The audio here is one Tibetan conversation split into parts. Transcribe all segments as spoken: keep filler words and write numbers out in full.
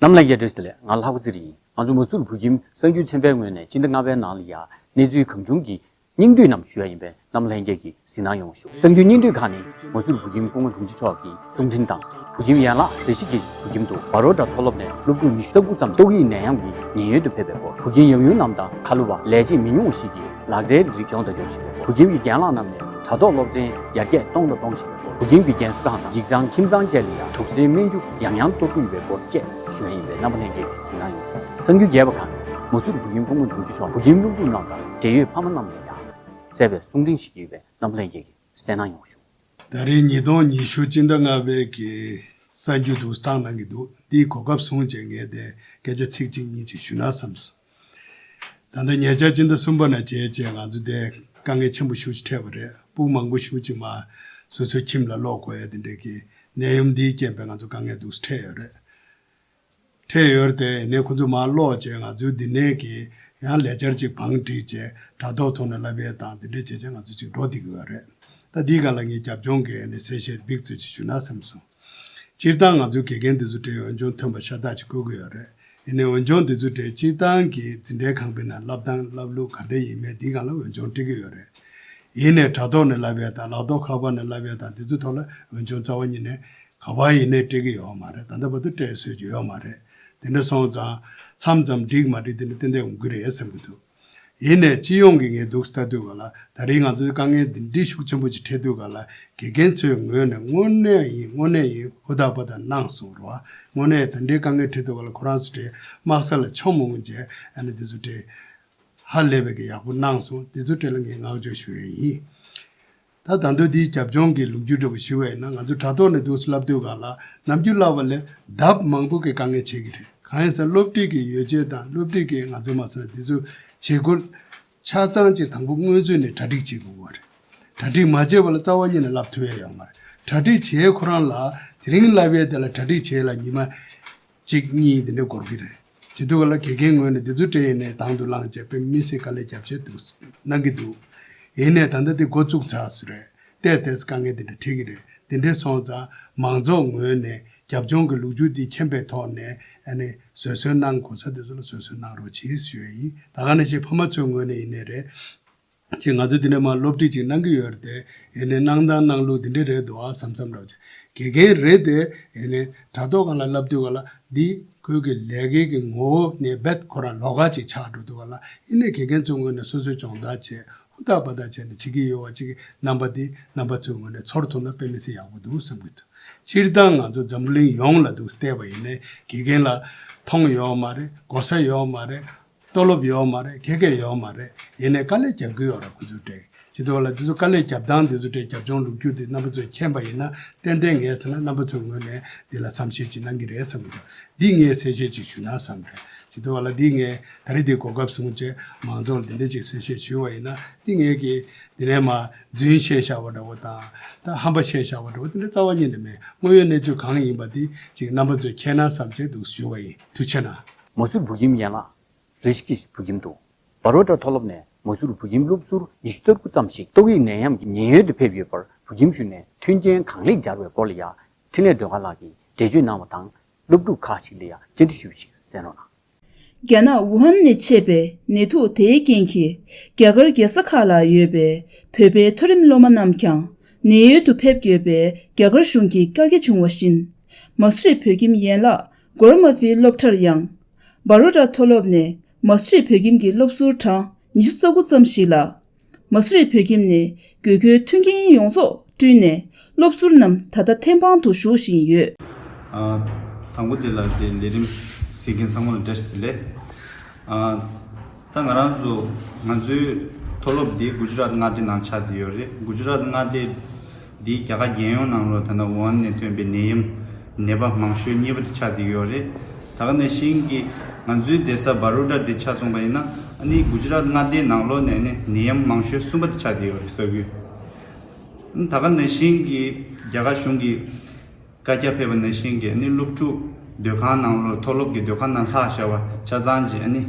རྣམ་ལྷན་རྒྱས་བཀྲ་ཤིས་བདེ་ལེགས། ང་ལྷག་པ་ཚེ་རིང་ཡིན། ང་ཚོ་མ་སུར་བུ་ཁྱིམ་གསར་འགྱུར་ཚན་པའི་ངོས་ནས་སྤྱི་ཟླ་ལྔ་པའི་ནང་ལ་ཡ་གནས་ཚུལ་གང་བྱུང་གི་སྙིང་བསྡུས་རྣམས་ཞུ་ཡ་ཡིན་པས། རྣམ་པ་ལྷན་རྒྱས་ཀྱིས་གཟིགས་གནང་ཡོང་ཞུ། གསར་འགྱུར་སྙིང་བསྡུས་ཁག་ནི་མ་སུར་བུ་ཁྱིམ་སྐུ་ངོ་དྲུང་ཆེ་མཆོག་གི་གསུང་འཕྲིན་དང་། བུ་ཁྱིམ་ཡན་ལག་བདེ་སྐྱིད་ཀྱི་བུ་ཁྱིམ་དུ་བ་རོ་ཌ་མཐོ་སློབ་ནས་སློབ་ཕྲུག་ཉི་ཤུ་རྩ་དགུ་ཙམ་ཏོག་དབྱིབས་ནད་ཡམས་ཀྱི་ནད་ཡོད་དུ་ཕེབས་པའི་སྐོར། བུ་ཁྱིམ་ཡབ་ཡུམ་རྣམས་དང་ཁ་ལོ་བ་ལས་བྱེད་མི་ཉུང་བ་ཞིག་གིས་ལག་རྩལ་རིགས་སྦྱོང་དང་སྦྱོང་བཞིན་པའི་སྐོར། བུ་ཁྱིམ་གྱི་རྒན་ལགས་རྣམས་ནས་དྲ་ཐོག་སློབ་ཚན་ཡར་རྒྱས་གཏོང་དང་གཏོང་བཞིན་པའི་སྐོར། བུ་ཁྱིམ་གྱི་རྒན་གསོ་ཁང་དང་ཡིག་ཚང་ཁྱིམ་ཚང་བཅས་ལ་ཡང་དུག་སེལ་སྨན་ཆུ་ཡང་ཡང་གཏོར་གྱི་ཡོད་པའི་སྐོར་བཅས་ཞུ་ཡ་ཡིན་པས། རྣམ་པ་ལྷན་རྒྱས་ཀྱིས་གཟིགས་གནང་ཡོང་ཞུ། གསར་འགྱུར་རྒྱས་པ་ཁག་ནི་མ་སུར་བུ་ཁྱིམ་སྐུ་ངོ་དྲུང་ཆེ་མཆོག་བུ་ཁྱིམ་སློབ་ཕྲུག་རྣམས་དང་འབྲེལ་ཡོད་ཕ་མ་རྣམས་ལ་ཡང་མཛད་པའི་གསུང་འཕྲིན་ཞིག་ཡོད་པས། རྣམ་པ་ལྷན་རྒྱས་ཀྱིས་གསན་གནང་ཡོང་ཞུ། ད་རེས་ཉིས་སྟོང་ཉི་ཤུ་སྤྱི་ཟླ་ལྔ་པའི་གི་གསར་འགྱུར་དུ་བཏང་གནང་གི་འདུག་འདིའི་གོ་སྐབས་བཟུང་བྱས་ངས་དེ་སྐད་ཆ་ཚིག་གཅིག་གཉིས་ཅིག་ཞུ་ན་བསམས་སོང་། ད་ལྟ་ཉེ་ཆར་སྤྱི་ཟླ་གསུམ་པ་ནས་བྱས་བྱས་ང་ཚོ་དེ་དཀའ་ངལ་ཆེན་པོ་ཞེ་པོ་ཅིག་འཕྲད་པ་རེད། སྤུན་མང་པོ་ཞེ་པོ་ཅིག་མར་སོ་སོའི་ཁྱིམ་ལ་ལོག་དགོས་ཡ་དེ་འདྲས་ཀྱི་ནད་ཡམས་འདིའི་རྐྱེན་པས་ང་ཚོ་དཀའ་ངལ་འདུག་འཕྲད་ཡོད་རེད། འཕྲད་ཡོད་རེད་དེ། ཡིན་ནའི་ཁོ་ཚོ་མར་ལོག་བྱས་ང་ཚོའི་འདི་ནས་ཀྱི་ཡང་ལས་འཆར་ཅིག་བང་བསྒྲིགས་བྱས་དྲ་ཐོག་ཐོག་ནས་བསླབ་ཡས་དང་དེ་འདྲས་བྱས་བྱས་ང་ཚོ་ཅིག་འགྲོ་བསྡད་ཀྱི་ཡོད་རེད། ད་འདིའི་སྒང་ལ་ངས་རྒྱབ་ལྗོངས་ཀྱི་ནས་གསལ་བཤད་འདི་ཚོ་ཅིག་ཞུ་ན་བསམ་སོང་། སྤྱིར་བཏང་ང་ཚོའི་དགེ་རྒན་འདི་ཚོ་གྲས་འོས་སྦྱོང་ཐོན་པ་ཤ་སྟག་ཅིག་དགོས་ཀྱི་ཡོད་རེད། ཡིན་ནའི་འོས་སྦྱོང་འདི་ཚོ་གྲས་སྤྱིར་བཏང་གི་འཛིན་གྲྭའི་ཁང་པའི་ནང་བསླབ་སྟངས་བསླབ་ལུགས་ག་འདྲ་ཡིན་མིན་འདིའི་སྒང་ལ་འོས་སྦྱོང་སྤྲད་ཀྱི་ཡོད་རེད། ཡིན་ནའི་དྲ་ཐོག་ནས་བསླབ་ཡས་དང་ལག་ཐོག་ཁ་པར་ནས་བསླབ་ཡས་དང་འདི་ཚོའི་ཐོག་ལ་འོས་སྦྱོང་རྩ་བ་ཉིད་ནས་ག་པར་ཡིན་ནའི་སྤྲད་ཀྱི་ཡོད་མ་རེད། ད་ལྟ་བར་དུ་སྤྲད་སྲོལ་གྱི་ཡོད་མ་རེད། དེ་འདྲ་སོང་ཙང་མཚམས་མཚམས་འགྲིག་མ་འགྲིག་དེ་འདྲ་ཏན་ཏན་འོང་གི་རེད་བསམ་གྱི་འདུག་ཡིན་ནའི་སྤྱི་ཡོངས་ཀྱི་ངས་འདུག་ལྟ་དུས་ག་ལ་ད་རེས་ང་ཚོའི་དཀའ་ངལ་འདི་འདྲའི་ཤུགས་ཆེན་པོ་ཅིག་འཕྲད་དུས་ག་ལ་དགེ་རྒན་ཚོའི་ངོས་ནས་དངོས་གནས་ཡིན་དངོས་གནས་ཡིན་ཧུར་ཐག་པ་དང་གནང་སོང་རེད་བ། དངོས་གནས་ད་འདྲའི་དཀའ་ངལ་འཕྲད་དུས་ག་ལ་ཁོ་རང་ཚོ་གྲས་དམག་ས་ལ་མཆོང་མ་འོང་བྱས་ཨ་ནི་འདི་ཚོ་གྲས་ཧ་ལས་པའི་གི་ཡག་པོ་གནང་སོང་། འདི་ཚོ་གྲས་ལ་ངས་བསྔགས་བརྗོད་ཞུ་ཡས་ཡིན། ད་ད་དུང་འདིའི་རྒྱབ་ལྗོངས་ཀྱི་ལོ་རྒྱུས་འདྲ་པོ་ཞུ་བ་ཡིན་ན་ང་ཚོ་དྲ་ཐོག་ནས་འདུག་སེ་བསླབ་དུས་ག་ལ་ནམ་རྒྱུན་བསླབ་པ་ལས་ལྡབ་མང་པོ་གི་དཀའ་ངལ་འཕྲད་ཀྱི་རེད། གང་ཡིན་ཟེར་ན་སློབ་ཁྲིད་ཀྱི་ཡོ་བྱད་དང་སློབ་ཁྲིད་ཀྱི་ང་ཚོ་མ་ཟེར་ན་འདི་ཚོ་བྱེད་སྒོ་ཆ་ཚང་ཅིག་དང་པོ་སྔོན་ཚུད་ནས་གྲ་སྒྲིག་བྱེད་དགོས་པ་རེད། གྲ་སྒྲིག་མ་བྱས་པ་ལ་རྩ་བ་ཉིད་ནས་བསླབ་ཐུབ་ཡ་ཡོད་མ་རེད། གྲ་སྒྲིག་བྱས་ཁོ་རང་ལ་དེ་རིང་བསླབ་ཡས་དེ་ལ་གྲ་སྒྲིག་བྱས་ལ་ཉི་མ་གཅིག་གཉིས་དེ་འདྲ་འགོར་གི་རེད། བྱེད་དུས་ག་ལ་དགེ་རྒན་ངོས་ནས་འདི་ཚོ་སྤྲད་ཡས་ནས་དང་དུ་བླངས་བྱས་དཔེ་མི་སྲིད་དཀའ་ལས་རྒྱབ་བྱས་འདུག་གནང་གི་འདུག་ཡིན་ནའི་ད་ལྟ་འདི་འགོ་བཙུགས་ཚར་ས་རེད། ཏོག་ཙམ་དཀའ་ངལ་འདི་འདྲ་འཕྲད་ཀྱི་རེད། དེ་འདྲ་སོང་ཙང་མང་ཚོགས་ངོས་ནས་རྒྱབ་ལྗོངས་ཀྱི་ལོ་རྒྱུས་འདི་མཁྱེན་པའི་ཐོག་ནས་ཨ་ནི་བཟོད་གསོལ་གནང་དགོས་ས་དེ་ཚོ་ལ་བཟོད་གསོལ་གནང་རོགས་གྱིས་ཞུ་ཡས་ཡིན། ད་ག་ནང་བཞིན་ཕ་མ་ཚོའི་ངོས་ནས་ཡིན་ནའི་རེད། ཅིག་ང་ཚོ་འདི་ནས་མར་སློབ་ཁྲིད་ཅིག་གནང་གི་ཡོད་རེད་དེ། ཡིན་ནའི་གནང་སྟངས་གནང་ལུགས་འདི་འདྲ་རེད་འདུག་ཨ་བསམ་བསམ་འདྲ་བོ་ཅིག་དགེ་རྒན་རེད་དེ། ཡིན་ནའི་དྲ་ཐོག་སྒང་ལ་བསླབ་དུས་ག་ལ་འདི་ཁོའི་གི་ལས་ཀའི་གི་ངོ་བོ་ནས་རྦད་ཁོ་རང་ལོགས་ཀ་ཅིག་ཆགས་འགྲོ་དུས་ག་ལ་ཡིན་ནའི་དགེ་རྒན་ཚོའི་ངོས་ནས་སོ་སོའི་སྦྱོང་བརྡར་བྱས་ཧུར་ཐག་འབད་ཐག་བྱས་ནས་བྱེད་ཀྱི་ཡོད་པ་ཅིག་གི་རྣམ་པ་འདི་རྣམ་པ་ཚོའི་ངོས་ནས་ཚོར་ཐུབ་ན་དཔེ་མི་སྲིད་ཡག་པོ་འདུག་བསམ་གྱི་འདུག་སྤྱིར་བཏང་ང་ཚོ་འཛམ་བུ་གླིང་ཡོངས་ལ་འདུག་བལྟས་པ་ཡིན་ནའི་དགེ་རྒན་ལ་མཐོང་ཡོད་མ་རེད། གོ་ས་ཡོད་མ་རེད། ལྟོ་སློབ་ཡོད་མ་རེད། ཁེ་ཁེ་ཡོད་མ་རེད། ཡིན་ནའི་དཀའ་ལས་རྒྱབ་ཀྱི་ཡོད་རེད། ཁོ་ཚོའི་གྲས་ཇི་ལྟར་ལ་འདི་ཚོ་དཀའ་ལས་རྒྱབ་སྟངས་འདི་ཚོ་གྲས་རྒྱབ་ལྗོངས་ལོ་རྒྱུས་འདི་རྣམ་པ་ཚོས་མཁྱེན་པ་ཡིན་ན་ཏན་ཏན་ངས་ཟེར་ན་རྣམ་པ་ཚོའི་ངོས་ནས་འདི་ལ་བསམ་ཤེས་ཅིག་གནང་གི་རེད་བསམ་གྱི་འདུག་འདི་ངས་གསལ་བཤད་ཅིག་ཞུ་ན་བསམ་རེད། ཇི་ལྟར་ལ་འདི་ངས་ད་རེས་འདི་གོ་སྐབས་བཟུང་བྱས་མང་ཚོགས་ལ་འདི་འདྲ་ཅིག་གསལ་བཤད་ཞུས་པ་ཡིན་ན་འདི་ངས་ཀྱི་འདི་ནས་མ་རྫུན་བཤད་བཞག་པ་འདྲ་བོ་དང་ད་ཧམ་པ་བཤད་བཞག་པ་འདྲ་བོ་འདི་འདྲ་རྩ་བ་ཉིད་ནས་མེད། དངོས་ཡོད་གནས་ཚུལ་གང་ཡིན་པ་འདི་ཅིག་རྣམ་པ་ཚོས་མཁྱེན་ན་བསམ་བྱས་འདུག་ཞུ་བ་ཡིན། ཐུགས་རྗེ་ཆེ་གནང་། མ་སུར་བུ་ཁྱིམ་ཡན་ལག་རི་ཤི་ཀེཤ་བུ་ཁྱིམ་དུ། བ་རོ་ཊ་མཐོ་སློབ་ནས་མ་སུར་བུ་ཁྱིམ་སློབ་ཟུར་ཉི་ཤུ་རྩ་དགུ་ཙམ་ཞིག་ཏོག་དབྱིབས་ནད་ཡམས་ཀྱི་ཉེན་གཡོལ་དུ་ཕེབས་ཡོད་པར་བུ་ཁྱིམ་ཞིག་ནས་མཐུན་རྐྱེན་གང་ལེགས་སྦྱར་བའི་སྐོར་ལ་ཡང་འཕྲིན་ལས་སྒྲོལ་དཀར་ལགས་ཀྱིས་འགྲེལ་བརྗོད་གནང་བ་དང་། སློབ་ཕྲུག་ཁག་ཅིག་ལ་ཡང་བཅར་འདྲི་ཞུས་པ་ཞིག་གསན་རོགས་གནང་། རྒྱ་ནག་ཝུ་ཧན་ནས་མཆེད་པའི་ནད་དུག་དེའི་རྐྱེན་གྱིས་རྒྱ་གར་རྒྱལ་ས་ཁག་ལ་ཡོད་པའི་བོད་པའི་མཐོ་རིམ་སློབ་མ་རྣམས་ཀྱང་ནད་གཡོལ་དུ་ཕེབས་ཡོད་པའི་རྒྱ་གར་གཞུང་གིས་བཀའ་རྒྱ་བྱུང་བ་བཞིན། མ་སུ་རི་བོད་ཁྱིམ་ཡན་ལག་གོར་མ་ཕི་སློབ་གྲྭར་ཡང་། བ་རོ་ཊ་མཐོ་སློབ་ནས་མ་སུ་རི་བོད་ཁྱིམ་གྱི་སློབ་ཟུར་གྲངས་ཉི་ཤུ་རྩ་དགུ་ཙམ་ཞིག་ལ། མ་སུ་རི་བོད་ཁྱིམ་ནས་དགོས་མཁོའི་མཐུན་རྐྱེན་ཡོངས་རྫོགས་བསྐྲུན་ནས་སློབ་ཟུར་རྣམས་ད་ལྟ་ཐེམ་སྤང་དུ་བཞུགས་བཞིན་ཡོད། ཨ། དང་པོ་དེ་ལ་དེ་ལས་རིམ་གཟིགས་མཁན་ཚང་མ་ལ་བཀྲ་ཤིས་བདེ་ལེགས། ཨ། ད་ང་རང་ཚོ་ང་ཚོའི་མཐོ་སློབ་འདི་གུ་ཇི་རཱཏ་མངའ་སྡེ་ནང་ཆགས་བསྡད་ཡོད་རེད། གུ་ཇི་རཱཏ་མངའ་སྡེ་འདི་རྒྱ་གར་རྒྱལ་ཡོངས་ནང་ལོགས་ད་ལྟ་ཝུ་ཧན་ནས་ཐོན་པའི་ནད་ཡམས་ནད་པ་མང་ཤོས་གཉིས་པ་དེ་ཆགས་བསྡད་ཡོད་རེད། ད་ག་ནང་བཞིན་གྱི་ང་ཚོའི་སྡོད་ས་བ་རོ་ཊ་འདི་ཆ་མཚོན་པ་ཡིན་ན་ཨ་ནི་གུ་ཇི་རཱཏ་མངའ་སྡེའི་ནང་ལོགས་ནས་ནི་ནད་ཡམས་མང་ཤོས་གསུམ་པ་དེ་ཆགས་བསྡད་ཡོད་རེད་ས་ཁུལ། ད་ག་ནང་བཞིན་གྱི་རྒྱ་གར་གཞུང་གི་བཀའ་རྒྱ་ཕེབས་པ་ནང་བཞིན་གྱི་ནི་སློབ་ཕྲུག་སྡོད་ཁང་ནང་ལོགས་མཐོ་སློབ་ཀྱི་སྡོད་ཁང་ནང་ལྷག་བཞག་པ་ཆ་ཚང་ཅིག་ཨ་ནི་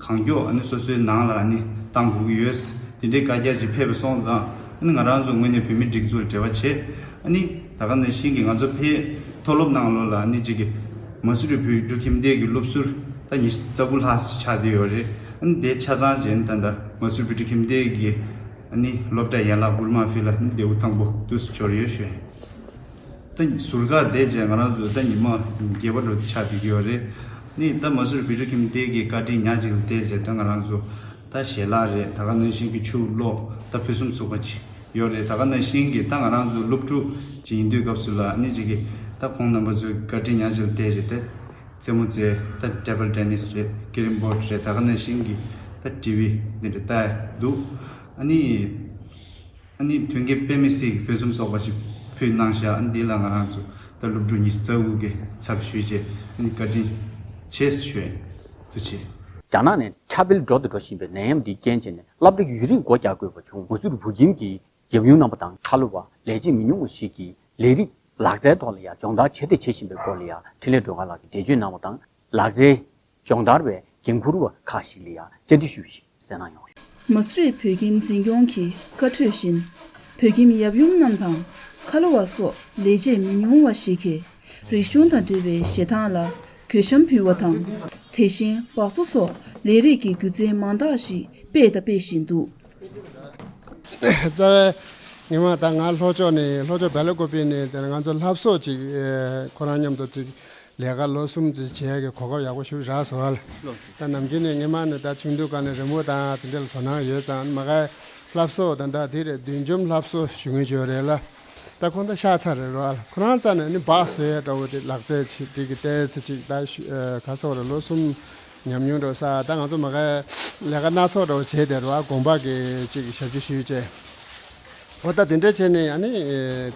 གང་མགྱོགས་ཨ་ནི་སོ་སོའི་ནང་ལ་ཨ་ནི་བཏང་དགོས་ཀྱི་ཡོད། དེ་འདྲའི་བཀའ་རྒྱ་ཅིག་ཕེབས་པ་སོང་ཙང་ཨ་ནི་ང་རང་ཚོ་ངོས་ནས་བོད་མི་སྒྲིག་འཛུགས་ལ་འབྲེལ་བ་བྱས། ཨ་ནི་ད་ག་ནང་བཞིན་གྱི་ང་ཚོ་ཕའི་མཐོ་སློབ་ནང་ལོགས་ལ་ཨ་ནི་ཅིག་གི་ མ་སུ་རི་བོད་ཕྲུག་ཁྱིམ་སྡེ་གི་སློབ་ཟུར་ད་ཉི་ཤུ་རྩ་དགུ་ལྷག་ཆགས་བསྡད་ཡོད་རེད། ཨ་ནི་དེ་ཆ་ཚང་བྱས་ནས་ད་ལྟ་མ་སུ་རི་བོད་ཕྲུག་ཁྱིམ་སྡེ་གི་ཨ་ནི་སློབ་གྲྭ་ཡན་ལག་གུར་མ་ཕི་ལ་ཨ་ནི་ལེའུ་དང་པོ་དུས་སུ་འབྱོར་ཡོད་ཞུ། ད་ཟུར་བཀག་བསྡད་བྱས་ང་རང་ཚོ་ད་ཉི་མ་བརྒྱད་པ་འགྲོ་ཆགས་བསྡད་ཀྱི་ཡོད་རེད། ནི་ད་མ་སུ་རི་བོད་ཕྲུག་ཁྱིམ་སྡེ་གི་བཀའ་དྲིན་ཉག་གཅིག་ལ་བལྟས་བྱས་ད་ང་རང་ཚོ་ད་ཞལ་ལག་རེད། ད་ག་ནང་བཞིན་གྱི་ཆུ་གློག་ད་ཕུན་སུམ་ཚོགས་པ་ཅིག་ཡོད་རེད། ད་ག་ནང་བཞིན་གྱི་ད་ང་རང་ཚོ་སློབ་ཕྲུག་ཅིག་ཡིན་དུས་སྐབས་སུ་ལ་ནི་ཅིག་གི་ད་ཁོང་རྣམ་པ་ཚོའི་བཀའ་དྲིན་ཉག་གཅིག་ལ་བལྟས་བྱས་ད་རྩེད་མོ་རྩེ། ད་ཊེ་བལ་ཊེ་ནིས་རེད། ཀེ་རེམ་བོར་ཌི་རེད། ད་ག་ནང་བཞིན་གྱི་ད་ཊི་ཝི་འདི་འདྲ་ལྟ་འདུག་ཨ་ནི། ཨ་ནི་མཐུན་རྐྱེན་དཔེ་མི་སྲིད་ཀྱི་ཕུན་སུམ་ཚོགས་པ་ཞིག་ཕུལ་གནང་ཤག་ཨ་ནི་འདི་ལ་ང་རང་ཚོ་ད་སློབ་ཕྲུག་ཉི་ཤུ་རྩ་དགུ་གི་ཚབ་ཞུས་བྱས་ཨ་ནི་བཀའ་དྲིན་ཆེ་ཞུ་ཡས་ཐུགས་རྗེ་ཆེ། རྒྱ་ནག་ནས་ཁྱབ་སྤེལ་འགྲོ་དང་འགྲོ་བཞིན་པའི་ནད་ཡམས་འདིའི་རྐྱེན་བྱས་ནས་སློབ་གྲྭ་ཡུན་རིང་སྒོ་རྒྱག་དགོས་པ་བྱུང་། མ་སུ་རི་བོད་ཁྱིམ་གྱི་ཡབ་ཡུམ་རྣམ་པ་དང་ཁ་ལོ་བ་ལས་བྱེད་མི་ཉུང་བ་ཞིག་གིས་ལས་རིགས་ལག་རྩལ་ཐོག་ལ་ཡང་སྦྱོང་བརྡར་བྱས་ཏེ་བྱེད་བཞིན་པའི་སྐོར་ལ་ཡང་འཕྲིན་ལས་སྒྲོལ་དཀར་ལགས་ཀྱིས་འགྲེལ་བརྗོད་གནང་བ་དང་། ལག་རྩལ་སྦྱོང་བརྡར་བའི་འགན་འཁུར་བ་ཁག་ཞིག་ལ་ཡང་བཅར་འདྲི་ཞུས་ཤིང་གསན་གནང་ཡོང་ཞུ། མ་སུ་རི་བོད་ཁྱིམ་འཛིན་སྐྱོང་གི་བཀའ་འཁྲོལ་བཞིན། བོད་ཁྱིམ་ཡབ་ཡུམ་རྣམས་དང་ཁ་ལོ་བ་སོགས་ལས་བྱེད་མི་ཉུང་བ་ཞིག་གིས་རིག་གཞུང་དང་འབྲེལ་བའི་བྱེད་སྟངས་ལ་གུས་བཤམས་ཕུལ་བ་དང་། དེ་བཞིན་སྦག་སོ་སོགས་ལས་རིགས་ཀྱི་སྒྱུ་རྩལ་མང་དག་ཞིག་སྤེལ་དང་སྤེལ་བཞིན་འདུག་རྩ་བའི་ངེས་མ་ད་ང་ལྷོ་ཕྱོགས་ནས་ལྷོ་ཕྱོགས་སྦེལ་ཀོབ་ནས་དེ་ང་ཚོ་ལྷ་བཟོ་ཅིག་ཁོ་རང་མཉམ་དུ་ཅིག་ལས་ཀ་ལོ་གསུམ་ཙམ་བྱེད་ཡག་གི་གོ་སྐབས་ཡག་པོ་ཞིག་རག་སོང་བ་ལ། ད་ནམ་རྒྱུན་ནས་སྔོན་མ་ནས་ད་ཆུང་དུས་སྒང་ནས་རི་མོ་དང་དེ་འདྲ་ལ་དོ་སྣང་ཡོད་ཙང་མ་གའི་ལྷ་བཟོ་ད་ལྟ་དེ་རེད། བདུད་འཇོམས་ལྷ་བཟོ་ཞུ་མཁན་ཅིག་ཡོད་རེད་ལ། ད་ཁོང་ད་ཤ་ཚ་རེད་རོ་ཨ། ཁོ་རང་རྩ་ནས་ནི་སྦག་བཟོ་ཡས་འདྲ་བོ་དེ་ལག་རྩལ་ཆེ་དེ་གི་ཏོག་ཙམ་ཅིག་ད་ཤུ་ཨ་ག་ཟེར་བ་རེད། ལོ་གསུམ་ཉམས་མྱོང་འདྲ་བོ་ས་ད་ང་ཚོ་མ་གའི་ལས་ཀ་སྣ་ཚོགས་འདྲ་བོ་བྱས་བསྡད་རོ་ཨ། དགོན་པ་གི་ཅིག་ཞབས་ཕྱི་ཞུས་བྱས། འོ་ད་དེ་འདྲ་བྱས་ནས་ཨ་ནི་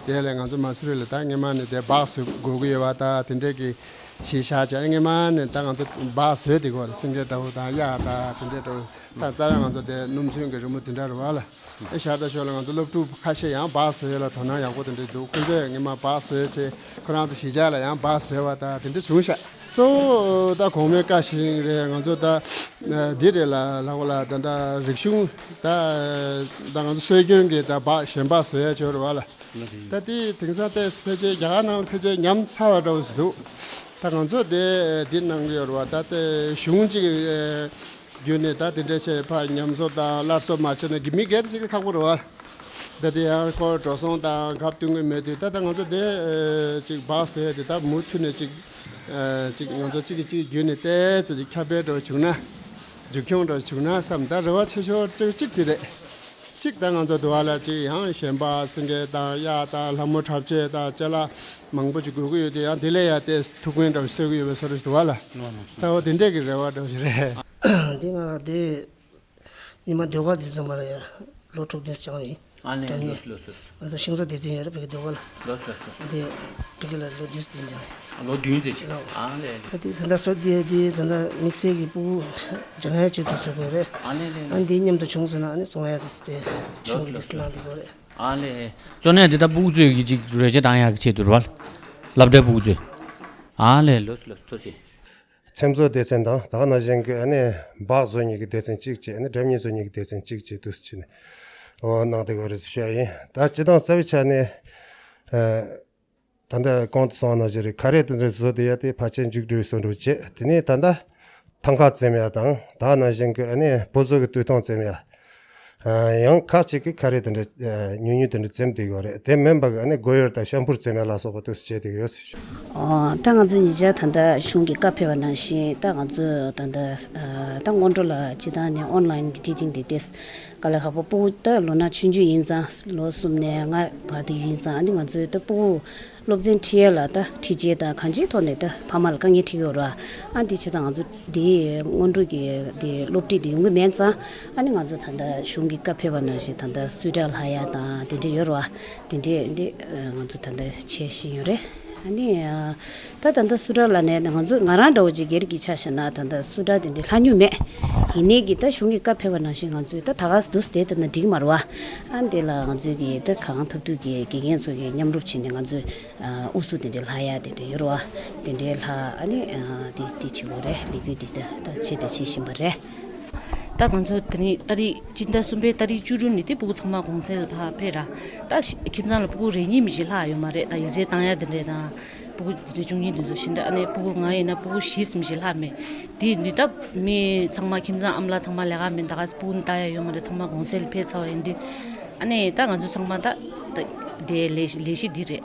དེ་ལས་ང་ཚོ་མ་སུ་རི་ལ་ད་སྔོན་མ་ནས་དེ་སྦག་བཟོ་དགོས་ཀྱི་ཡོད་པ་ད་དེ་འདྲ་གི་གཞི་བཞག་བྱས། སྔོན་མ་ནས་ད་ང་ཚོ་སྦག་བཟོས་དེ་གོ་རེད། སེང་གེ་འདྲ་བོ་དང་གཡག་དང་དེ་འདྲ་འདྲ་བོ་ད་རྩ་བའི་ང་ཚོ་དེ་སྣུམ་ཚོན་གྱི་རི་མོ་འཛིན་གྲྭ་རེད་བ་ལ། ཨེ་ཤར་དང་ཤོར་ལ་ང་ཚོ་སློབ་ཕྲུག་ཁ་ཤས་ཡང་སྦག་བཟོ་ཡས་ལ་དོ་སྣང་ཡག་པོ་དེ་འདྲ་འདུག་ཁོང་ཚོས་སྔོན་མ་སྦག་བཟོས་བྱས་ཁོ་རང་ཚོ་གཞིས་ཆགས་ལ་ཡང་སྦག་བཟོས་པ་དང་དེ་འདྲ་བྱུང་ཤག་གཙོ་བོ་ད་གོང་མའི་བཀའ་བཞིན་རེད། ང་ཚོ་ད་འདི་རེད་ལ་ལ་གོ་ལ་ད་ད་རིག་གཞུང་ད་ད་ང་ཚོ་སྲོལ་རྒྱུན་གྱི་ད་སྦག་གཞན་སྦག་བཟོ་ཡས་ཅིག་ཡོད་རེད་བ་ལ། ད་དེ་དེང་སང་ཏོག་ཙམ་ཕལ་ཆེར་རྒྱ་གར་ནང་ལ་ཕལ་ཆེར་ཉམས་ཚར་བ་འདྲ་བོ་ཞིག་འདུག་ད་ང་ཚོ་དེ་འདི་གནང་གི་ཡོད་རེད་བ། ད་དེ་གཞུང་གཅིག་བརྒྱུད་ནས་ད་དེ་འདྲ་བྱས་ཕར་ཉམས་གསོ་དང་སླར་གསོ་མ་བྱས་ན་གི་མི་སྒེར་ཞིག་གི་ཁག་པོ་རེད་བ། ད་དེ་ཡང་ཁོ་འགྲོ་སོང་དང་སྐབས་བསྟུན་གྱི་མེད་དུས་ད་ལྟ་ང་ཚོ་དེ་ཅིག་སྦག་བཟོས་དེ་ད་མུ་མཐུད་ནས་ཅིག་ཅིག་ང་ཚོ་གཅིག་གིས་གཅིག་བརྒྱུད་ནས་ཏོག་ཙམ་ཅིག་ཁྱབ་སྤེལ་འདྲ་བྱུང་ན་མཇུག་སྐྱོང་འདྲ་བྱུང་ན་བསམ། ད་རེ་བ་ཆེ་ཤོས་གཅིག་གཅིག་དེ་རེད། གཅིག་ད་ང་ཚོ་འདི་བ་ལ་ཅིག་ཡང་གཞན་པ་སེང་གེ་དང་གཡག་དང་ལྷ་མོ་འཁྲབ་ཆས་དང་ཅ་ལག་མང་པོ་ཅིག་དགོས་ཀྱི་ཡོད་དེ་ཡང་དེ་ལས་ཡང་ཏོག་ཙམ་ཐུགས་ཕན་འདྲ་བོ་གསོས་ཀྱི་ཡོད་པའི་བཟོ་འདྲ་ཞིག་འདུག་བ་ལ། ད་འོ་དེ་འདྲས་ཀྱི་རེ་བ་འདྲ་བོ་ཞིག་རེད། འདི་ང་ལ་དེ་ཉི་མ་ཟློས་གར་དེ་ཚོ་མ་རེད་ཡ། ལོ་དྲུག་བདུན་སྦྱངས་ཡིན། ཨ་ལེ་ལོས་ལོས་ལོས། ང་ཚོ་ཤིང་བཟོ་སྡེ་ཚན་ཡོད་རེད་བོད་ཀྱི་ཟློས་གར་ལ། ལོས་ལོས་ལོས། ཨ་དེ་བོད་ཀྱི་ལ་ལོ་བདུན་ཙམ་སྦྱངས་ཡིན། ལོ་བདུན་ཙམ་ཅིག་ཨ་ལེ་ལེ། ཨ་དེ་ད་ལྟ་བཟོ་དེ་དེ་ད་ལྟ་དམིགས་བསལ་གྱི་སྤུ་གུ་སྦྱང་ཡ་ཆེད་དུ་བཟོ་དགོས་རེད། ཨ་ལེ་ལེ། ཨ་འདི་མཉམ་དུ་བྱུང་སོང་ན་ཨ་ནི་བཙོང་ཡ་དེ་སི་ཏེ་གཞུང་གི་དེ་སི་གནང་དགོས་རེད། ཨ་ལེ། གཙོ་གནད་འདི་ལྟ་སྤུ་གུ་ཚོས་ཀྱི་ཅིག་རོལ་ཆ་བཏང་ཡག་གི་ཆེད་དུ་རེད་བ། སློབ་གྲྭའི་སྤུ་གུ་ཚོས། ཨ་ལེ་ལོས་ལོས་ཐུགས་རྗེ་ཆེ། འཚེམ་བཟོ་སྡེ་ཚན་དང་ད་ག་ནང་བཞིན་གྱི་ཨ་ནི་སྦག་བཟོ་མཁན་གྱི་སྡེ་ཚན་གཅིག་བྱས། ཨ་ནི་སྒྲ་སྙན་བཟོ་མཁན་གྱི་སྡེ་ཚན་གཅིག་བྱས་དུས་སུ་བྱས་ནས་འོ་གནང་བསྡད་ཡོད་རེད་ཟེར་ཞུ་ཡ་ཡིན། ད་སྤྱིར་བཏང་རྩ་བའི་ཆ་ནས་ཨ་ད་ལྟ་གོང་དུ་སོང་བ་ནང་བཞིན་རེད། ཁ་རས་དེ་འདྲ་བཟོ་བསྡད་ཡ་དེ་ཕལ་ཆེར་མཇུག་སྒྲིལ་བཟོ་འདྲ་བྱས། དེ་ནས་ད་ལྟ་ཐང་ཀ་འཚེམ་ཡ་དང་ད་ག་ནང་བཞིན་གྱི་ཨ་ནི་སྤོ་བཟོ་གི་སྟོད་ཐུང་འཚེམ་ཡ། ཡང་ཁག་ཅིག་གིས་ཁ་རས་དེ་འདྲ་ཉུང་ཉུང་དེ་འདྲ་འཚེམ་བསྡད་ཡོད་རེད། དེ་མིན་པ་གི་ཨ་ནི་སྒོ་ཡོལ་དང་ཤམ་བུར་འཚེམ་ཡ་ལ་སོགས་པ་དེ་ཚོ་བྱས་བསྡད་ཡོད་ཟེར་ཞུ། ཨོ། ད་ང་ཚོ་ཉེ་ཆར་ད་ལྟ་གཞུང་གི་བཀའ་ཕེབས་པ་ནང་བཞིན་ད་ང་ཚོ་ད་ལྟ་ད་སྔོན་འགྲོ་ལ་སྤྱི་བཏང་ནས་ཨོན་ལའིན་གི་ཊི་ཅིང་དེ་ཏེས་དཀའ་ལས་ཁག་པོ། སྤུ་གུ་ད་ལོ་ན་ཆུང་ཆུང་ཡིན་ཙང་ལོ་གསུམ་ནས་ལྔ་བར་དུ་ཡིན་ཙང་ཨ་ནི་ང་ཚོའི་ད་སྤུ་གུ་སློབ་ཚན་ཁྲིད་ཡས་ལ་ད་ཁྲིད་ཆས་དང་གང་ཅིའི་ཐོག་ནས་ད་ཕ་མ་ལ་དཀའ་ངལ་འཕྲད་ཀྱི་ཡོད་རེད་བ། ཨ་འདི་བྱས་ཙང་ང་ཚོ་འདི་སྔོན་འགྲོ་གི་འདི་སློབ་ཁྲིད་འདི་ཡོང་གི་མེད་ཙང་ཨ་ནི་ང་ཚོ་ད་ལྟ་གཞུང་གི་བཀའ་ཕེབས་པ་ནང་བཞིན་ད་ལྟ་སུ་ཌ་ལྷག་ཡ་དང་དེ་འདྲ་ཡོད་རེད་བ། དེ་འདྲས་འདི་ང་ཚོ་ད་ལྟ་བྱེད་བཞིན་ཡོད་རེད། ཨ་ནི་ད་ད་ལྟ་སུ་ཌ་ལ་ནས་ང་ཚོ་ང་རང་འདྲ་བོ་ཅིག་སྒེར་གྱི་ཆ་བཞག་ན་ད་ལྟ་སུ་ཌ་དེ་འདྲས་ལྷག་མྱོང་མེད། ཡིན་ནའི་གི་ད་གཞུང་གི་བཀའ་ཕེབས་པ་ནང་བཞིན་ང་ཚོས་ད་ད་ག་སེ་འདུག་སེ་བསྡད་ད་ན་འགྲིག་མ་རེད་བ། ཨ་འདི་ལ་ང་ཚོས་གི་ད་གང་ཐུབ་ཐུབ་ཀྱི་དགེ་རྒན་ཚོ་གི་མཉམ་རུབ་བྱས་ནས་ང་ཚོས་ཨ་ཨུ་སུ་དེ་འདྲས་ལྷག་ཡ་དེ་འདྲས་ཡོད་རེད་བ། དེ་འདྲས་ལྷག་ཨ་ནི་ཨ་དེ་དེ་བྱེད་དགོས་རེད། ལས་འགུལ་དེ་ད་ད་བྱས་དང་བྱེད་བཞིན་པ་རེད། ད་ང་ཚོ་དེ་རིང་ཏ་རིག་སྤྱི་ཟླ་གསུམ་པའི་ཏ་རིག་བཅུ་དྲུག་ནས་དེ་སྤུ་གུ་ཚང་མ་གུང་སེང་ལ་ཕར་ཕེབས་ར། ད་ཤ་ཁྱིམ་ཚང་ལ་སྤུ་གུ་རེ་གཉིས་མི་ཞིག་ལྷག་ཡོད་མ་རེད། ད་ཡིག་ཚད་བཏང་ཡ་དེ་འདྲས་དང་ སྤུ་གུ་འཛིན་གྲྭ་བཅུ་གཉིས་དེ་ཚོ་ཤིན་ཏུ། ཨ་ནི་སྤུ་གུ་ང་ཡིན་ན་སྤུ་གུ་བཞི་གསུམ་ཞིག་ལྷག་མེད། དེ་འདི་ད་མི་ཚང་མ་ཁྱིམ་ཚང་ཨ་མ་ལགས་ཚང་མ་ལས་ཀ་མེད། ད་ག་སྤུ་གུ་ལྟ་ཡ་ཡོད་མ་རེད། ཚང་མ་གུང་སེང་ལ་ཕེབས་ཚར་བ་ཡིན་དུས། ཨ་ནི་ད་ང་ཚོ་ཚང་མ་ད་ད་དེ་ལས་ལས་གཞི་འདི་རེད།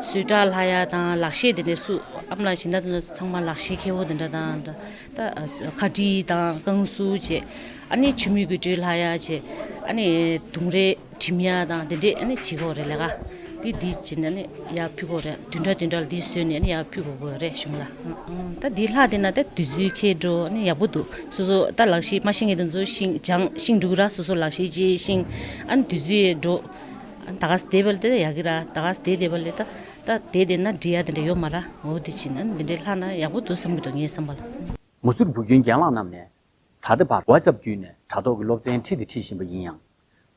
གསོལ་ཁྲག་ལྷག་ཡ་དང་ལག་ཤེས་དེ་འདྲ་སུ་ཨ་མ་ལགས་གཞན་དག་ཚང་མ་ལག་ཤེས་མཁས་པོ་དེ་འདྲ་དང་། ད་ཁ་དཀྲིས་དང་བཀང་གསོ་བྱས། ཨ་ནི་མཆོད་མེ་གི་སྤྲོས་ལྷག་ཡ་བྱས། ཨ་ནི་དུང་རེ་འགྲིམ་ཡ་དང་དེ་འདྲས་ཨ་ནི་བྱེད་དགོས་རེད། ལས་ཀ་དེ་འདི་བྱེད་ན་ནི་ཡར་ཕུལ་དགོས་རེད། བདུན་ཕྲག་བདུན་ཕྲག་ལ་འདི་བཟོས་ནས་ཨ་ནི་ཡར་ཕུལ་དགོས་དགོས་རེད་གཞུང་ལ། ཨང་། ད་འདི་ལྷག་བསྡད་ན་ད་དུས་ཚོད་འཁྱོལ་འགྲོ། ཨ་ནི་ཡག་པོ་འདུག་སོ་སོ་ད་ལག་ཤེས་མ་ཤེས་མཁན་དེ་ཚོ་ཤེས་སྦྱངས་ཤེས་འགྲོ་གི་ར། སོ་སོ་ལག་ཤེས་ཅིག་ཤེས། ཨ་ནི་དུས་ཚོད་འགྲོ། ཨ་ནི་ད་ག་སེ་བསྡད་པ་ལ་དེ་ཡག་གི་ར། ད་ག་སེ་བསྡད་བསྡད་པ་ལ་ད་ད་བསྡད་བསྡད་ན་འབྲི་ཡ་དེ་འདྲ་ཡོད་མ་ར། འོ་དེ་བྱས་ན་ཨ་ནི་འདི་འདྲས་ལྷག་ན་ཡག་པོ་འདུག་བསམ་གི་འདུག་ངའི་བསམ་པ་ལ། མ་སུར་བུ་རྒྱུད་རྒན་ལགས་རྣམས་ནས། ད་ལྟ་བར་WhatsApp་བརྒྱུད་ནས་དྲ་ཐོག་གི་སློབ་ཚན་ཁྲིད་དང་ཁྲིད་བཞིན་པ་ཡིན་ཡང་།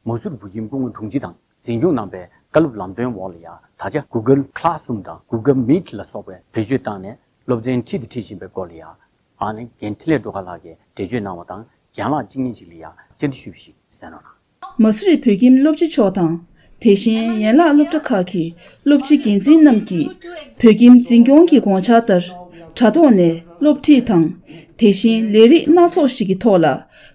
མ་སུར་བུ་ཁྱིམ་སྐུ་ངོ་དྲུང་ཆེ་དང་འཛིན་སྐྱོང་རྣམ་པས་བཀའ་སློབ་ལམ་སྟོན་འོག་ལ་ཡ། ད་ཆ་Google Classroom་དང་Google Meet་ལ་སོགས་པའི་བེད་སྤྱོད་བཏང་ནས་སློབ་ཚན་ཁྲིད་དང་ཁྲིད་བཞིན་པའི་སྐོར་ལ་ཡ། ཨ་ནི་རྒན་འཕྲིན་ལས་སྒྲོལ་དཀར་ལགས་ཀྱིས་འགྲེལ་བརྗོད་གནང་བ་དང་། རྒན་ལགས་གཅིག་གཉིས་ཤིག་ལ་ཡ་བཅར་འདྲི་ཞུས་པ་ཞིག་གསན་རོགས་གནང་། མ་སུ་རི་བོད་ཁྱིམ་སློབ་སྤྱི་མཆོག་དང་། དེ་བཞིན་ཡན་ལག་སློབ་གྲྭ་ཁག་གི་སློབ་སྤྱི་འགན་འཛིན་རྣམས་ཀྱིས་བོད་ཁྱིམ་འཛིན་སྐྱོང་གི་དགོངས་འཆར་ལྟར། དྲ་ཐོག་ནས་སློབ་ཁྲིད་དང་། དེ་བཞིན་ལས་རིགས་སྣ་ཚོགས་ཤིག་གི་ཐོག་ལ་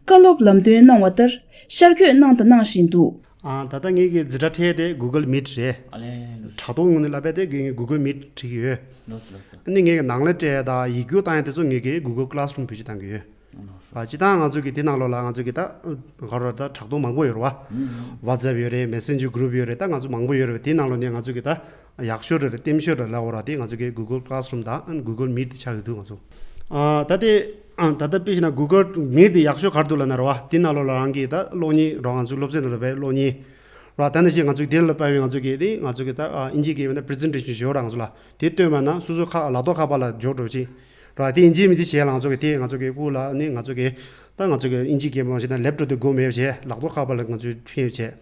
བཀའ་སློབ་ལམ་སྟོན་གནང་བ་ལྟར་ཤར་བསྐྱོད་གནང་དང་གནང་བཞིན་འདུག་ཨ། ད་ལྟ་ངེད་ཀྱི་འཛིན་གྲྭ་ཁྲལ་དེ་Google Meet་རེད། ཨ་ལས། དྲ་ཐོག་ངོས་ནས་ལབ་པ་དེ་ངེད་ཀྱི་Google Meet་ཁྲིད་ཀྱི་ཡོད། ལགས་སོ་ལགས་སོ། ཨ་ནི་ངེད་ཀྱི་ནང་ལས་སྤྲད་ཡ་དང་ཡིག་སྒྱུར་བཏང་ཡ་དེ་ཚོ་ངེད་ཀྱི་Google Classroom་བེད་སྤྱོད་བཏང་གི་ཡོད། ཨ། སྤྱིར་བཏང་ང་ཚོ་གི་དེ་ནང་ལོགས་ལ་ང་ཚོ་གི་ད་ག་རེ་ད་དྲ་ཐོག་མང་པོ་ཡོད་རེད་བ། WhatsApp་ཡོད་རེད། Messenger group་ཡོད་རེད། ད་ང་ཚོ་མང་པོ་ཡོད་རེད་བ། དེ་ནང་ལོགས་ནས་ང་ཚོ་གི་ད་ཡག་ཤོས་རེད་རེད། ལྟེམ་ཤོས་རེད་ལབ་དགོས་རེད་བ། དེ་ང་ཚོ་གི་Google Classroom་དང་Google Meet་དེ་ཆགས་ཀྱི་འདུག་ང་ཚོ། ཨ། ད་དེ་ཨ། ད་ལྟ་དཔེ་བཞག་ན་Google Meet་དེ་ཡག་ཤོས་ག་རེ་འདུག་ལབ་ན་རེད་བ། དེ་ནང་ལོགས་ལ་རང་གི་ད་གློག་བརྙན་རོགས་ང་ཚོ་སློབ་ཚན་ནང་ལ་བའི་གློག་བརྙན་རོགས། ད་ནང་བཞིན་ང་ཚོ་དེ་ལ་དཔག་པའི་ང་ཚོ་གི་དེ་ང་ཚོ་གི་ད་ཨ་ཨིན་ཇི་སྐད་ཡིན་ན་presentation་ཞུ་ར་ང་ཚོ་ལ། དེ་སྟོན་པ་ན་སོ་སོ་ཁ་ལག་ཐོག་ཁ་པར་ལ་འཇོག་འགྲོ་ཅིག་ར། དེ་ཡིན་གཅིག་མིན་གཅིག་བྱས་ལ་ང་ཚོ་གི་དེ་ང་ཚོ་གི་སྐུ་ལ་ནི་ང་ཚོ་གི་ད་ང་ཚོ་གི་ཨིན་ཇི་སྐད་མང་བྱས་ན་laptop་དེ་དགོས་མེད་བྱས། ལག་ཐོག་ཁ་པར་ལ་ང་ཚོས་ཕན་བྱས།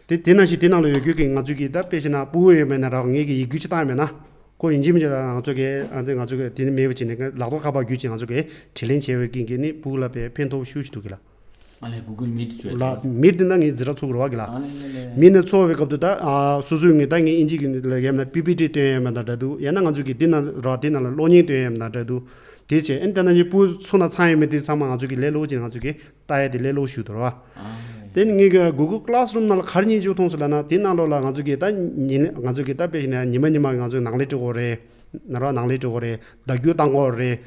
དེ་དེ་ནང་བཞིན་དེ་ནང་ལ་ཡོད་རྒྱུ་གི་ང་ཚོ་གི་ད་དཔེ་བྱས་ན་སྤུ་གུ་ཡོད་མེད་ན་ར་ངེད་ཀྱི་ཡིག་སྒྱུར་ཅིག་བཏང་མེད་ན། ཁོ་ཡིན་གཅིག་མིན་གཅིག་ལ་ང་ཚོ་གི་ཨ་དེ་ང་ཚོ་གི་དེ་ནི་མེད་པ་བྱས་ནས་ལག་ཐོག་ཁ་པར་བརྒྱུད་ཅིག་ང་ཚོ་གི་དྲི་ལན་བྱས་པའི་རྐྱེན་གྱིས་ནི་སྤུ་གུ་ལ་དཔེ་ཕན་ཐོགས་ཤུགས་ཆེ་འདུག་གི་ལ། ཨ་ལས་Google Meet་བྱོས་ལ། Meet་དེ་ན་ངས་འཛིན་གྲྭ་ཚོགས་དགོས་རེད་བ་གི་ལ། ཨ་ལས་ལས་ལས། Meet་ནས་ཚོགས་པའི་སྐབས་དུ་ད་ཨ་སོ་སོའི་ངས་ད་ངས་ཨིན་ཇི་གི་ལ་ཡབ་ན་པི་པི་ཊི་སྟོན་ཡ་མ་དང་འདྲ་འདུག་ཡང་ན་ང་ཚོ་གི་དེ་ན་ར་དེ་ན་ལ་གློག་བརྙན་སྟོན་ཡ་མ་དང་འདྲ་འདུག་དེ་བྱས་ཨ་ནི་ད་ནང་བཞིན་སྤུ་གུ་ཚོ་ན་ཚང་ཡོད་མེད་དེ་ཚང་མ་ང་ཚོ་གི་ལས་སླ་པོ་ཅིག་ང་ཚོ་གི་ལྟ་ཡ་དེ་ལས་སླ་པོ་ཞིག་འདུག་རེད་བ། ཨ་ལས། དེ་ནི་ངས་གི་Google Classroom་ནང་ལ་ག་རེ་སྙིང་རྗེ་མཐོང་སོང་ལབ་ན་དེ་ནང་ལོགས་ལ་ང་ཚོ་གི་ད་ཉིན་ང་ཚོ་གི་ད་དཔེ་བཞག་ན་ཉི་མ་ཉི་མ་ང་ཚོ་ནང་ལས་སྤྲོད་དགོས་རེད། ནང་ར་ནང་ལས་སྤྲོད་དགོས་རེད། བརྡ་བརྒྱུད་བཏང་དགོས་རེད།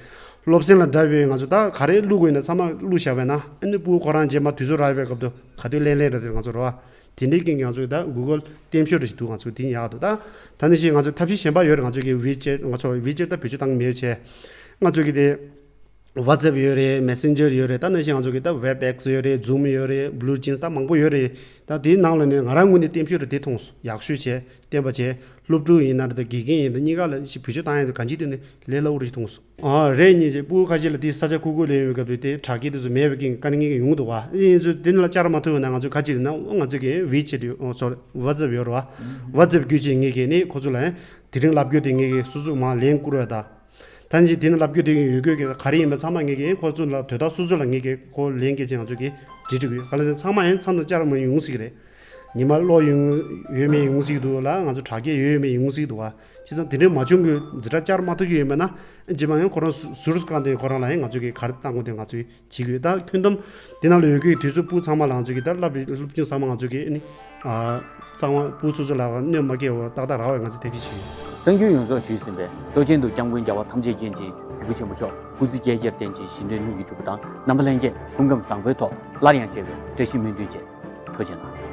སློབ་ཚན་ལ་འདྲ་བའི་ང་ཚོ་ད་ག་རེ་བླུག་དགོས་ཡིན་ན་ཚང་མ་བླུག་བཞག་པས་ན་ཨ་ནི་སྤུ་གུ་ཁོ་རང་རྗེས་མ་དུས་ཚོད་རག་པའི་སྐབས་དུ་ག་དུས་ལེན་ལེན་རེད་དེ་ང་ཚོ་རེད་བ། དེ་འདྲའི་རྐྱེན་གྱིས་ང་ཚོ་ད་Google་ལྟེམ་ཤོས་རེ་ཞིག་འདུག་ང་ཚོ་དེ་ཡག་འདུག་ད་ད་ནི་ཞིག་ང་ཚོ་ཐབས་ཤེས་གཞན་པ་ཡོད་རེད། ང་ཚོ་གི་WeChat་ང་ཚོ་WeChat་ད་བེད་སྤྱོད་བཏང་མེད་བྱས། ང་ཚོ་གི་དེ་WhatsApp་ཡོད་རེད། Messenger་ཡོད་རེད། ད་ནི་ཞིག་ང་ཚོ་གི་ད་WebEx་ཡོད་རེད། Zoom་ཡོད་རེད། BlueJeans་ད་མང་པོ་ཡོད་རེད། ད་དེའི་ནང་ལ་ནས་ང་རང་ངོས་ནས་ལྟེམ་ཤོས་རེ་དེ་མཐོང་སོང་། ཡག་ཤོས་བྱས་བསྟན་པ་བྱས། སློབ་ཕྲུག་ཡིན་ན་རེད་ད་དགེ་རྒན་ཡིན་ད་གཉིས་ཀ་ལ་ཞིག་བེད་སྤྱོད་བཏང་ཡ་དེ་གང་ཅིའི་དོན་ནས་ལས་སླ་པོ་རེ་ཞིག་མཐོང་སོང་། ཨ་རེད། ཉིན་ཅིག་སྤུ་གུ་ཁ་ཤས་ལ་དེ་ས་ཆ་ཁུག་ཁུག་ལ་ཡོད་པའི་སྐབས་དེ་དེ་དྲ་རྒྱའི་དེ་ཚོ་མེད་པའི་རྐྱེན་གྱིས་དཀའ་ངལ་ངེད་ཀྱི་ཡོང་གི་འདུག་བ། ཨེ་ཡིན་ཚུལ་དེ་ནི་ལ་བཅར་མ་ཐུབ་ཡོད་ན་ང་ཚོས་ཁ་ཅིག་ན་ང་ཚོས་ཀྱི་WeChat་ཡོད་ཨོ་sorry WhatsApp་ཡོད་རེད་བ། WhatsApp་བརྒྱུད་ཅིག་ངེད་ཀྱིས་ནི་ཁོ་ཚོ་ལ་ཡང་དེ་རིང་ལབ་རྒྱུ་དེ་ངེད་ཀྱིས་སོ་སོ་མ་ལན་བསྐུར་བ་དང་། ད་ནི་དེ་ནི་ལབ་རྒྱུ་དེ་ཡོད་དགོས་ཀྱི་ག་རེ་ཡིན་པ་ཚང་མ་ངེད་ཀྱིས་ཁོ་ཚོ་ལ་དོ་བདག་སོ་སོ་ལ་ངེད་ཀྱིས་ཁོ་ལན་སྐྱེལ་ཅིག་ང་ཚོས་ཀྱི་འབྲི་འབྲི་དགོས་ག་ལ་ནི་ཚང་མ་ཡང་མཚམས་དང་བཅར་མ་ཡོང་སྲིད་ཀྱི་རེད། ཉི་མ་ཀློག་ཡོང་ཡོད་མེད་ཡོང་སྲིད་འདུག་ལ་ང་ཚོ་དྲ་རྒྱ་ཡོད་མེད་ཡོང་སྲིད་འདུག་བ། བྱས་ཙང་དེ་འདྲའི་མ་བྱུང་གི་འཛིན་གྲྭ་བཅར་མ་ཐུབ་ཀྱི་ཡོད་མེད་ན་རྗེས་མ་ཡང་ཁོ་རང་ཟུར་ཟུར་བཀང་སྟེ་ཁོ་རང་ལ་ཡང་ང་ཚོ་གི་ག་རེ་བཏང་དགོས་དེ་ང་ཚོས་བྱེད་དགོས། ད་ཁྱོན་བསྡོམས་དེ་ནང་ལ་ཡོད་ཀྱི་དུས་ཚོད་སྤུ་ཚང་མ་ལ་ང་ཚོ་གི་ད་བསླབ་པའི་སློབ་སྦྱོང་ཚང་མ་ང་ཚོ་གི་ནི་གཙང་མ་སྤུ་སོ་སོ་ལ་གནོད་མ་སྐྱེལ་བར་ཏག་ཏག་རག་པའི་ང་ཚོས་ཐབས་ཤེས་བྱེད། གསར་འགྱུར་ཡོངས་རྫོགས་ཞུས་ཟིན་པའི་ལྷོ་བྱང་དུ་སྐྱབས་མགོན་རྒྱལ་བ་ཐམས་ཅད་མཁྱེན་ཅིང་གཟིགས་པ་ཆེན་པོ་མཆོག་སྐུ་ཚེ་བསྐལ་བརྒྱར་བརྟན་ཅིང་གཞན་དོན་སྙིང་གིས་གྲུབ་པ་དང་། རྣམ་པ་ལྷན་རྒྱས་སྐུ་ཁམས་བཟང་པོའི་ཐོག་སླར་ཡང་མཇལ་བའི་བཀྲ་ཤིས་སྨོན་འདུན་བཅས། ཐུགས་རྗེ་གནང་།